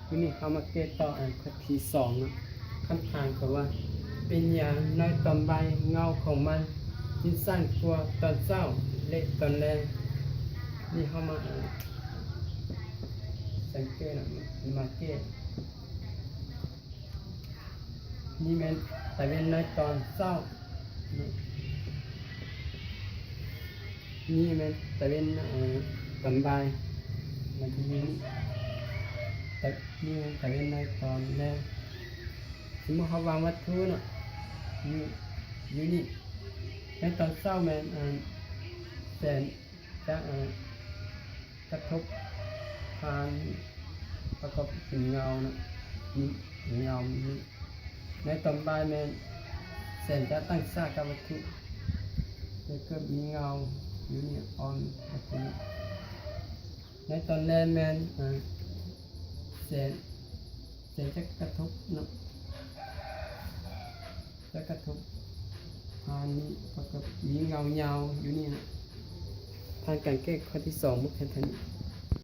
ມື້ນີ້ເຮົາມາແກ້ຕໍ່ອັນຂໍ້ທີສອງເນາະ. ຄຳຖາມກໍວ່າ ເປັນຫຍັງໃນຕອນບ່າຍເງົາຂອງມັນຈຶ່ງສັ້ນກວ່າຕອນເຊົ້າ ແລະ ຕອນແລງ? ນີ້ເຮົາມາ ສັງເກດເນາະ ມາແກ້. ນີ້ແມ່ນຕາເວັນໃນຕອນເຊົ້າເນາະ, ນີ້ແມ່ນຕາເວັນ ເອີ ຕອນບ່າຍ. ມັນຈະມີ ຕາ ນີ້ແມ່ນຕາເວັນໃນຕອນແລງ. ສົມມຸດເຮົາວາງວັດຖຸເນາະ ຢູ່ ຢູ່ນີ້ ໃນຕອນເຊົ້າແມ່ນ ເອີ ແສງຈະ ເອີ ກະທົບຜ່ານ ປະກອບເປັນເງົາເນາະ ເປັນເງົາ. ໃນຕອນບ່າຍແມ່ນແສງຈະຕັ້ງສາກັບວັດຖຸ ແລະ ເກີດມີເງົາຢູ່ນີ້ອອນວັດຖຸນີ້. ໃນຕອນແລງແມ່ນ ເອີ ແສງ ແສງຈະກະທົບເນາະ ຈະກະທົບຜ່ານນີ້ ປະກອບມີເງົາຍາວຢູ່ນີ້ເນາະ. ຜ່ານການແກ້ຂໍ້ທີສອງ ໝົດພຽງເທົ່ານີ້.